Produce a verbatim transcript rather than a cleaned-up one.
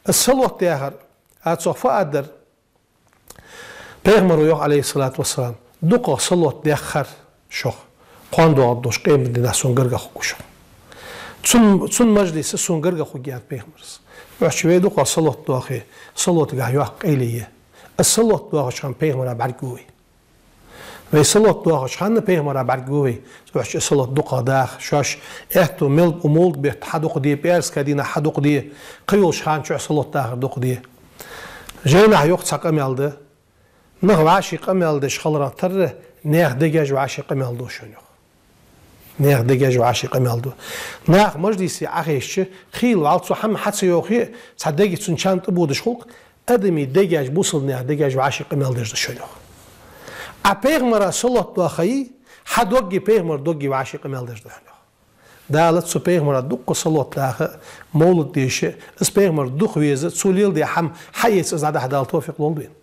Из салот дахар, аз цох фу аргдар, пайхамара йоах, Ӏалайхи ссалату вассалам, дукхагӀа салот деххар шох, кхоана доагӀаргдолча къематдийнахьа сона гаргагӀа хургва шох. Цун, цун мажлиса сона гаргагӀа хургья, аьннад пайхамара. Оаш вай дукхагӀа салот доахе, салотагахьа йоккха къайле я. Из салот доахача хана пайхамара бӀаргагу вай. Вай салот доахача хана пайхамара бӀаргагу вай. Цу чу салот дукхагӀа даха, шоаш аьттув мел ба, мовлид бетта хьадукха де, пӀаьраска дийнахьа хьадукха де, кхыйолча хана чу салот дахар дукха де. Жайнахьа йоах цхьа къамаьл да: нах вӀаший къамаьл деш хиларах тара наьха дегаш вӀаший къамаьл ду шоана, йоах. Наьха дегаш вӀаший къамаьл ду. Наха мажлисе Ӏохайшача, хийла вӀалла цо хӀама хьа ца йоахе а, цхьа дег цун чам тӀабодаш хул-кх, адамий дегаш, бусалба наьха дегаш вӀаший къамаьл деш да шоана, йоах. Ӏа пайхамара салот доахе, хьа дегги пайхамара дегги вӀаший къамаьл деш да хьона, йоах. Дала цу пайхамара дукха салот даха, мовлид деша, из пайхамар дукха веза, цо леладаь хӀама хьаэца из дӀадахьа Дала товфикъ лолда вайна.